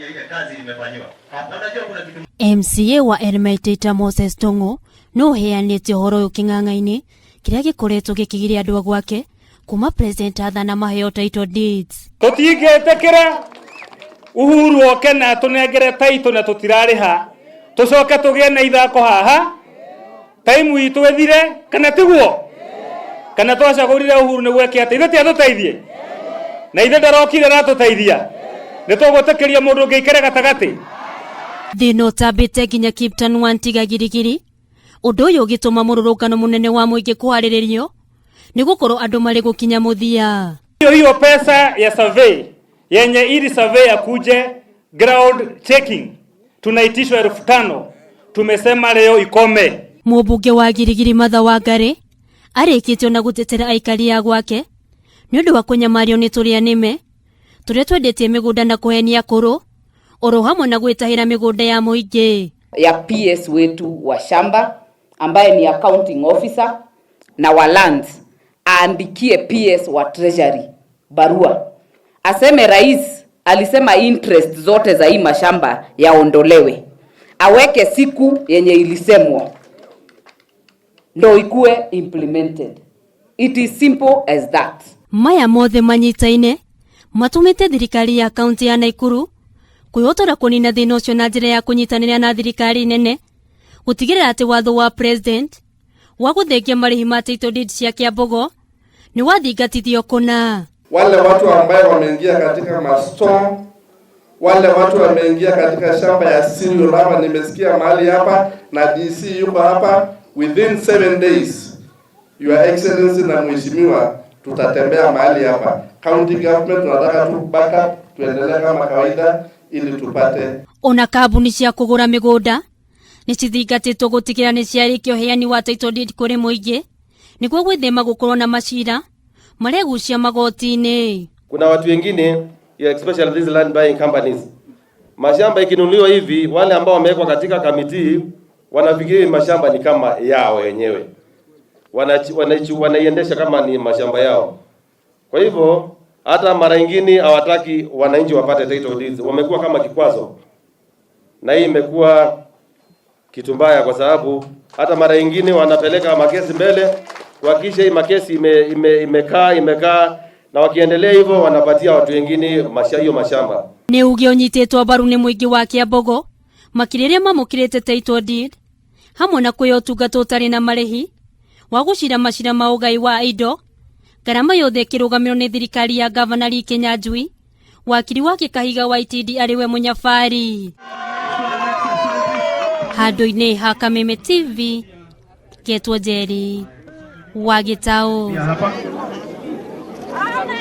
sababu ya ile kazi nimefanywa. Na unajua kuna kitu MCA wa Elmataita Moses Tong'o nĩ ũheanĩte ũhoro ũyũ kĩng'ang'a-inĩ kĩrĩa gĩkoretwo gĩkĩgiria andũ a gwake kuma President athana maheo title deeds. Tũtingĩtĩkĩra Uhuru oke na atũnengere title na tũtirarĩha, tũcoke tũgĩe na ithako haha taimu itũ ĩthire, kana tiguo? Kana twacagũrire Uhuru nĩguo eke atĩ? Ithe ti atũteithie? Na ithe ndarokire aratũteithia? Nĩ tũgwĩtĩkĩria mũndũ ũngĩ aikare gatagatĩ? Thĩna ũtambĩte nginya Kiptanwan tiga girigiri, ũndũ ũyũ ũgĩtũma mũrũrũngano mũnene wa mũingĩ kũharĩrĩrio nĩ gũkorwo andũ marĩ gũkinya mũthia. Hiyo hiyo pesa ya survey yenye ili survey akuje ground checking tunaitishwa 5,000, tumesema leo ikome. Mũmbunge wa Girigiri Martha Wangari arĩkĩtio na gũtetera aikari a gwake nĩ ũndũ wa kũnyamario nĩ tũrĩa nĩme tũrĩa twendetie mĩgũnda na kũhenia kũrũ oro hamwe na gwĩtahĩra mĩgũnda ya mũingĩ. Ya PS wetu wa shamba ambaye ni accounting officer na wa lands aandikie PS wa treasury barua aseme rais alisema interest zote za hii mashamba yaondolewe, aweke siku yenye ilisemwa ndo ikue implemented. It is simple as that. Maya mothe manyitaine matũmĩte thirikari ya kaunti ya Naikuru kwĩhotora kũnina thĩna ũcio na njĩra ya kũnyitanĩra na thirikari nene gũtigĩrĩra atĩ watho wa president wa gũthengia marĩhi ma title deed cia Kĩambogo nĩ wathingatithio kũna. Wale watu ambaye wameingia katika mastore, wale watu wameingia katika shamba ya cereal hapa, nimesikia mahali hapa na DC yuko hapa, within 7 days, Your Excellency na Mheshimiwa, tutatembea mahali hapa. County government tunataka tu backup, tuendelee kama kawaida ili tupate. Ona kambuni cia kũgũra mĩgũnda nĩ cithingatĩtwo gũtigĩrĩra nĩ ciarĩkia ũheani wa title deed kũrĩ mũingĩ nĩguo gwĩthema gũkorwo na macira maregucia magoti-inĩ. Kuna watu wengine, especially these land buying companies, mashamba ikinunuliwa hivi, wale ambao wamewekwa katika committee wanafikiri mashamba ni kama yao wenyewe, wanaiendesha kama ni mashamba yao. Kwa hivyo hata mara nyingine hawataki wananchi wapate title deeds, wamekuwa kama kikwazo, na hii imekuwa kitu mbaya, kwa sababu hata mara nyingine wanapeleka makesi mbele kuhakikisha hii makesi imekaa na wakiendelea hivyo wanapatia watu wengine hiyo mashamba. Nĩ uge ũnyitĩtwo mbaru nĩ mũingĩ wa Kĩambogo makĩria arĩa mamũkĩrĩte title deed hamwe na kwĩya ũtungata ũtarĩ na marĩhi wa gũcira macira ma ũgai wa indo, ngarama yothe ĩkĩrũgamĩrĩrwo nĩ thirikari ya Gavana Lee Kinyanjui, wakiri wake Kahiga wa Itindi arĩ we mũnyabari. Handũ-inĩ ha Kameme TV, Getwo Njeri wa Gĩtaũ. Hapa.